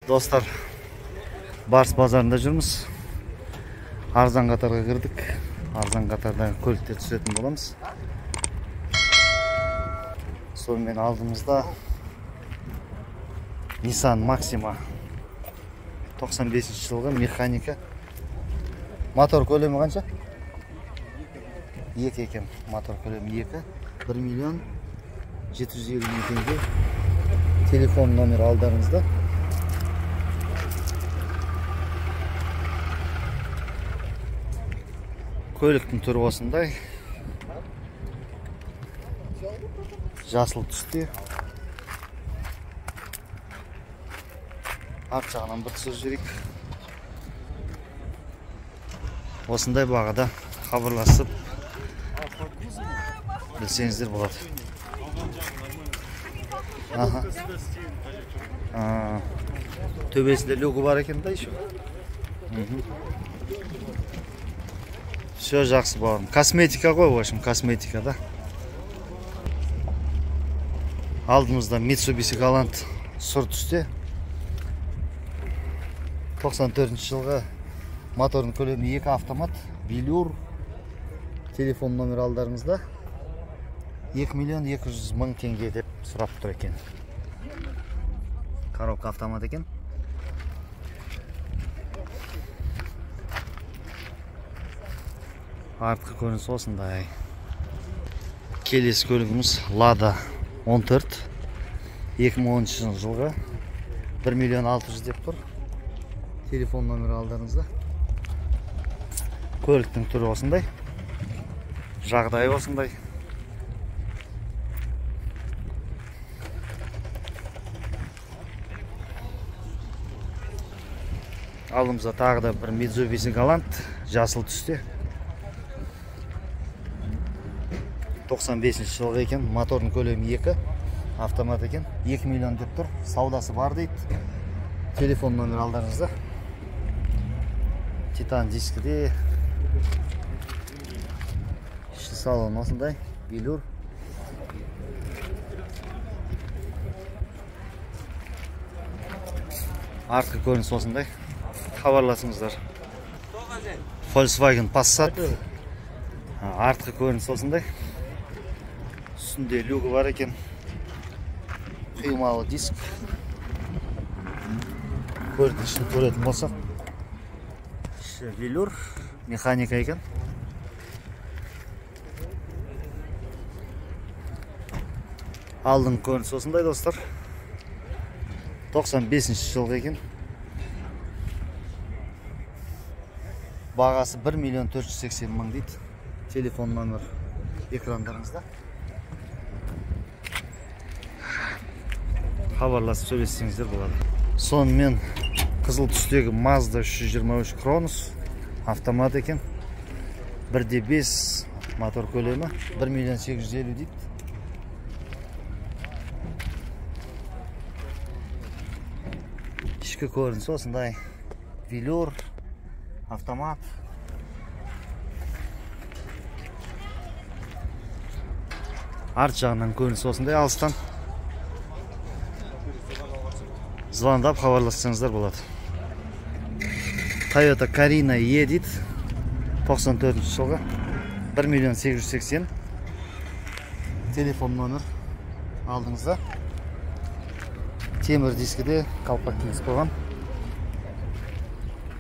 Достар, Барс базарында жүрміз. Арзан қатарға кірдік. Арзан қатардан көліктер түсіретін боламыз. Сонымен алдымызда Nissan Maxima 95 жылғы механика. Мотор көлемі қанша? 2 екен. Мотор көлемі 2. 1 миллион 750 мың теңге. Телефон номері алдарыңызда. Көліктің түрі осындай. Жасыл түсте. Арт жағынан бір түсіріп жіберейік. Осындай бағада хабарласып білсеңіздер болады. Аха. Төбесінде люгі бар екен да еще. Все жақсы бауырым. Косметика ғой, в общем, косметика да. Алдымызда Mitsubishi Galant сұр түсте. 94 жылғы мотордың көлемі 2 автомат, велюр. Телефон номері алдарыңызда. 2 миллион 200 мың теңге деп сұрап тұр екен. Коробка автомат екен. Артқы көрініс осындай. Келесі көлігіміз Lada 14 2013 жылғы 1 миллион 600 деп тұр. Телефон номері алдарыңызда. Көліктің түрі осындай. Жағдайы осындай. Алдымызда тағы да бір Mitsubishi Galant жасыл түсте. 95 жылғы екен, мотордың көлемі 2, автомат екен, 2 миллион деп тұр, саудасы бар дейді. Телефон номері алдарыңызда. Титан дискіде. Іші салон осындай, велюр. Артқы көрініс осындай. Хабарласыңыздар. Volkswagen Passat. Артқы көрініс осындай. Үстінде люгі бар екен. Құймалы диск. Көліктің ішін көретін болсақ, іші велюр, механика екен. Алдыңғы көрініс осындай, достар. 95 жылғы екен. Бағасы 1 миллион 480 мың дейді. Телефон номер экрандарыңызда. Хабарласып сөйлессеңіздер болады. Сонымен қызыл түстегі Mazda 323 Кронос автомат екен. 1.5 мотор көлемі 1 миллион 850 дейді. Ішкі көрінісі осындай. Велюр, автомат. Арт жағынан көрінісі осындай алыстан. Звондап хабарлассаңыздар болады. Toyota Carina E дейді. 94 жылғы 1 миллион 880. Телефон номер алдыңызда. Темір дискіде қалпақ кигізіп қойған.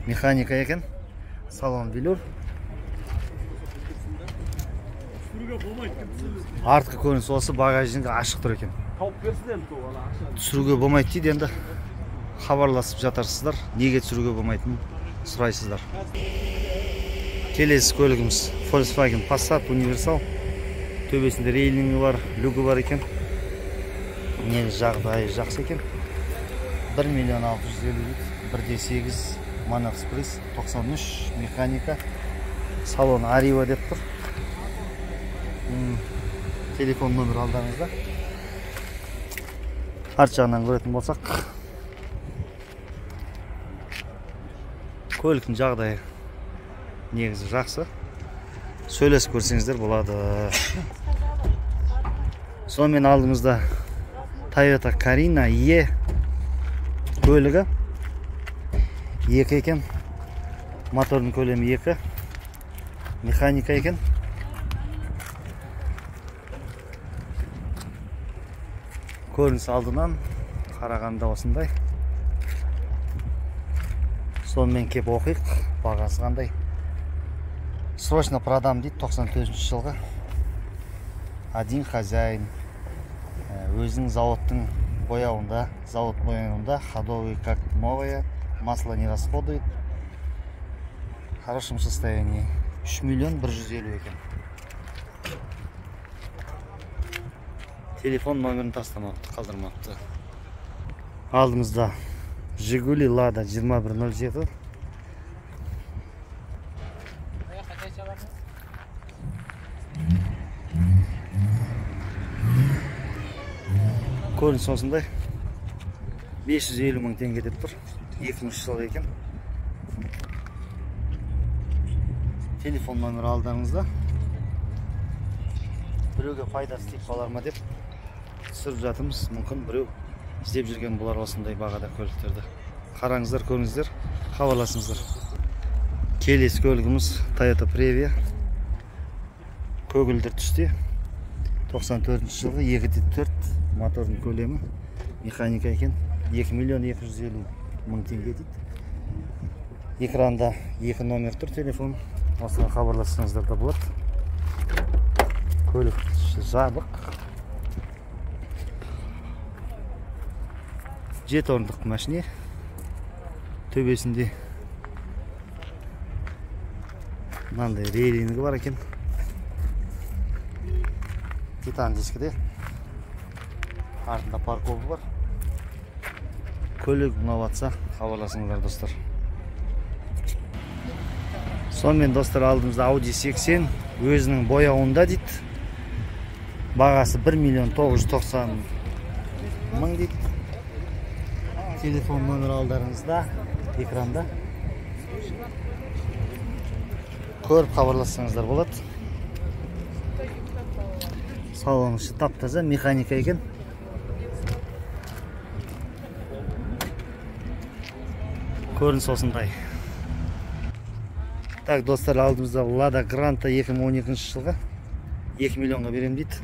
Механика екен. Салон велюр. Артқы көрініс осы, багажнигі ашық тұр екен. Түсіруге болмайды дейді енді. Хабарласып жатарсыздар, неге түсіруге болмайтынын сұрайсыздар. Келесі көлігіміз Volkswagen Passat универсал. Төбесінде рейлингі бар, люгі бар екен. Негізі жағдайы жақсы екен. 1 миллион 650 дейді. 1.8 Monoexpress 93 механика. Салон Arriva деп тұр. Телефон номері алдарыңызда. Арт жағынан көретін болсақ, көліктің жағдайы негізі жақсы. Сөйлесіп көрсеңіздер болады. Сонымен алдымызда Toyota Carina E көлігі 2 екен. Мотордың көлемі 2. Механика екен. Көрініс алдынан қарағанда осындай. Сонымен кеп оқиық, бағасы қандай. Срочно продам дейді, 94 жылғы. Один хозяин. Өзінің заводтың бояуында, завод бояуында, ходовый как новая, масло не расходует. В хорошем состоянии. 3 миллион 150 екен. Телефон номерін тастамапты, қалдырмапты. Алдымызда Жигули Лада 2107. Көрініс осындай. 550 мың теңге деп тұр. 2000 жылғы екен. Телефон номері алдарыңызда. Біреуге пайдасы тиіп қалар ма деп түсіріп жатырмыз. Мүмкін біреу іздеп жүрген бұлар осындай бағада көліктерді. Қараңыздар, көріңіздер, хабарласыңыздар. Келесі көлігіміз Toyota Previa. Көгілдір түсте. 94 жылғы 2.4 мотордың көлемі, механика екен. 2 миллион 250 мың теңге дейді. Экранда 2 номер тұр телефон. Осыған хабарлассаңыздар да болады. Көлік жабық. 7 орындық машина. Төбесінде мынандай рейлингі бар екен. Титан дискіде. Артында парковы бар. Көлік ұнап атса хабарласыңыздар, достар. Сонымен, достар, алдымызда Audi 80 өзінің бояуында дейді. Бағасы 1 миллион 990 мың дейді. Телефон номері алдарыңызда, экранда. Көріп хабарлассаңыздар болады. Салон іші тап-таза, механика екен. Көрініс осындай. Так, достар, алдымызда Lada Granta 2012 жылғы. 2 миллионға берем дейді.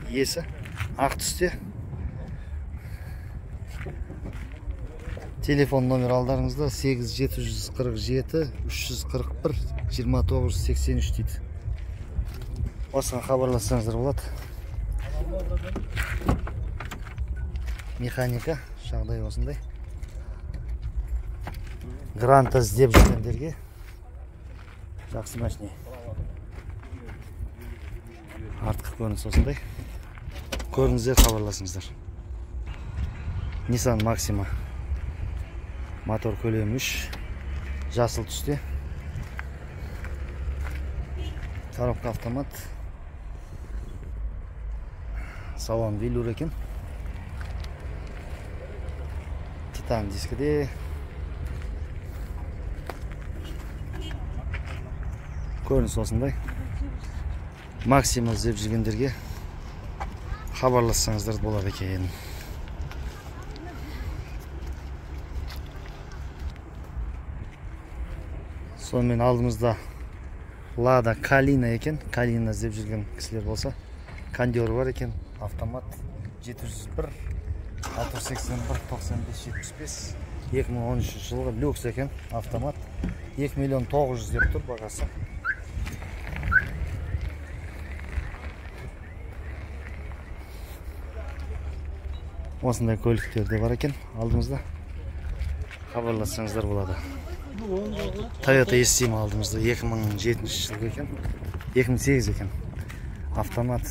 Иесі ақ түсте. Телефон номері алдарыңызда 8747 341 29 83 дейді. Осыған хабарлассаңыздар болады. Механика, жағдай осындай. Гранта іздеп жүргендерге жақсы машина. Артқы көрініс осындай. Көріңіздер, хабарласыңыздар. Nissan Maxima. Мотор көлемі 3, жасыл түсте. Коробка автомат. Салон велюр екен. Титан дискіде. Көрініс осындай. Максима іздеп жүргендерге хабарлассаңыздар болады екен. Сонымен алдымызда Лада Калина екен. Калина іздеп жүрген кісілер болса, кондер бар екен, автомат 701 681 95 75 2013 жылғы люкс екен, автомат 2 миллион 900 деп тұр бағасы. Осындай көліктер де бар екен алдымызда. Хабарлассаңыздар болады. Toyota Estima алдымызда 2007 жылғы екен, 2008 екен. Автомат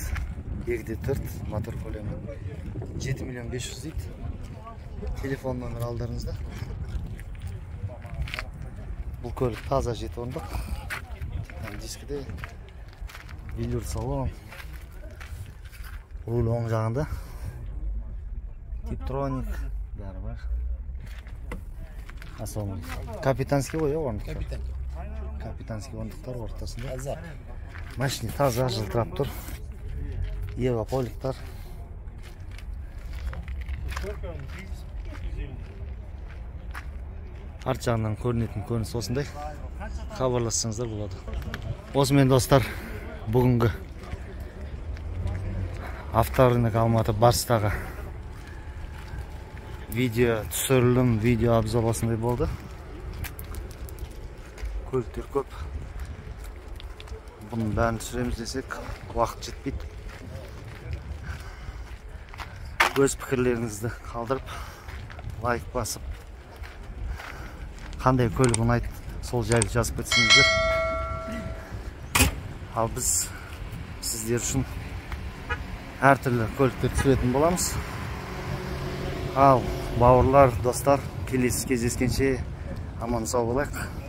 2.4 мотор көлемі 7 миллион 500 дейді. Телефон номері алдарыңызда. Бұл көлік таза 7 орындық. Дискіде велюр салон. Руль оң жағында. Типтроник бәрі бар. Ассалаумағалейкум. Капитанский ғой, орындықтар. Капитанский орындықтар ортасында. Машина таза жылтырап тұр. Ева поликтар. Арт жағынан көрінетін көрініс осындай. Хабарлассаңыздар болады. Осымен, достар, бүгінгі авторынок Алматы Барыстағы видео түсірілім, видео обзор осындай болды. Көліктер көп. Бұның бәрін түсіреміз десек, уақыт жетпейді. Өз пікірлеріңізді қалдырып, лайк басып, қандай көлік ұнайды, сол жайлы жазып кетсеңіздер. Ал біз сіздер үшін әртүрлі көліктер түсіретін боламыз. Ал бауырлар, достар, келесі кездескенше аман сау болайық.